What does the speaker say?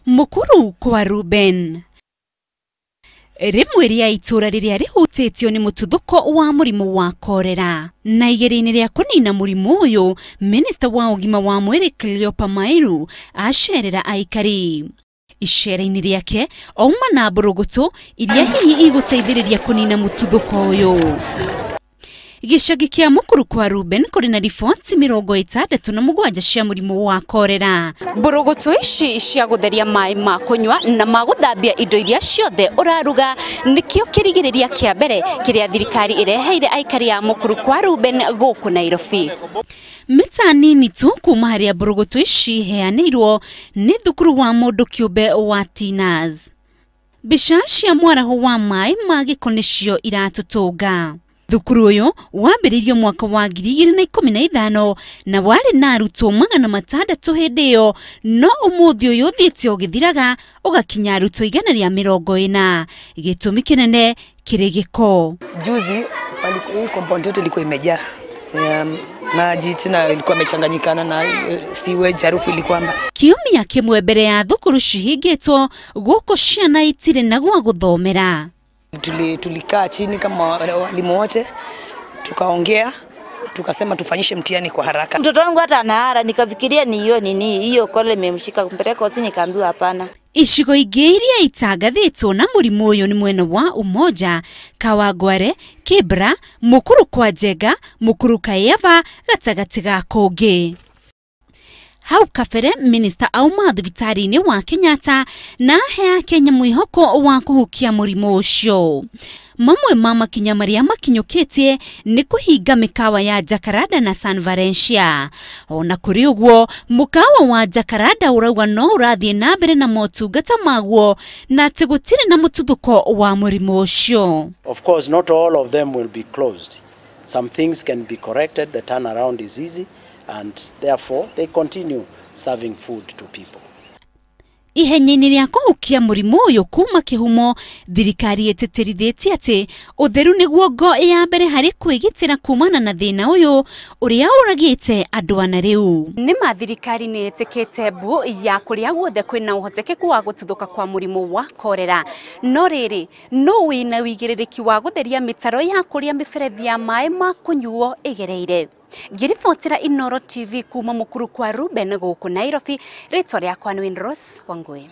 Mukuru kwa Ruben rĩmwe rĩa itũra rĩrĩa rĩhutĩtio nĩ mũtuthũko wa mũrimũ wa korera. Na igeria-inĩ rĩa kũnina mũrimũ ũyũ, minista wa ũgima wa mwĩrĩ Cleopa Mairu acerera aikari. Icera-inĩ rĩake auma na mbũrũgũtũ iria hihi igũteithĩrĩria kũnina mũtuthũko ũyũ. Gĩcagi kĩa Mukuru kwa Ruben kũrĩ na riboti 67 cia mũrimũ wa korera. Mbũrũgũtũ ici cia gũtheria maĩ ma kũnyua na ma gũthambia indo iria ciothe ũraruga nĩkĩo kĩrigĩrĩria kĩa mbere kĩrĩa thirikari ĩreheire aikari a Mukuru kwa Ruben gũkũ Nairobi. Mita nini tu kuma harĩa mbũrũgũtũ ici iheanĩirwo nĩ thukuru wa mũndũ kĩũmbe wa Tinas. Mbica cia mwaraho wa maĩ ma gĩko nĩcio iratũtũnga. Thukuru ũyũ wambĩrĩirio mwaka wa 2015 na warĩ na arutwo 600 hĩndĩ ĩyo, no ũmũthĩ ũyũ ũthiĩte ũgĩthiraga ũgakinya arutwo 140. Gĩtũmi kĩnene kĩrĩ gĩko. Juzi hii compound yote ilikuwa imejaa maji, tena ilikuwa imechanganyikana na sewage, harufu ilikuwa mbaya. Kiumia kĩmwe mbere ya thukuru cihingĩtwo gũkũ ciana itirĩ na gwa gũthomera. Tulikaa chini kama walimu wote tukaongea, tukasema tufanyishe mtihani kwa haraka. Mtoto wangu hata anahara, nikafikiria ni hiyo nini hiyo kole imemshika, kumpeleka hosi nikaambiwa hapana. Icigo ingĩ iria itangathĩtwo na mũrimũ ũyũ nĩ mwena wa Umoja, Kawangware, Kibra, Mukuru kwa Njenga, Mukuru Kayeva gatagatĩ ga kũngĩ. Hau kabere minista auma thibitarĩ-inĩ wa Kenyatta na ahe Akenya mwĩhoko wa kũhukia mũrimũ ũcio. Mamwe ma makinya marĩa makinyũkĩtie nĩ kũhinga mĩkawa ya Jacaranda na San Valencia. Ona kũrĩ ũguo, mũkawa wa Jacaranda ũrauga no ũrathiĩ na mbere na motungata maguo na atĩ gũtirĩ na mũtuthũko wa mũrimũ ũcio. Of course, not all of them will be closed. Some things can be corrected, the turnaround is easy, and therefore they continue serving food to people. Ihenya-inĩ rĩa kũhukia mũrimũ ũyũ kuma kĩhumo, thirikari ĩtĩtĩrithĩtie atĩ ũtheru nĩguo ngo ya mbere harĩ kwĩgitĩra kumana na thĩna ũyũ ũrĩa ũragĩte andũ ana rĩu. Nĩma thirikari nĩ ĩtĩkĩte mbu ya kũrĩa guothe kwĩna ũhotekeku wa gũtuthũka kwa mũrimũ wa korera. No rĩrĩ, no wĩna wĩigĩrĩrĩki wa gũtheria mĩtaro ya kũrĩa mĩberethi ya maĩ ma kũnyuo ĩgereire. Ngĩribotera Inooro TV kuma Mukuru kwa Ruben gũkũ Nairobi, rĩtwa rĩakwa nĩ Winrose Wangui.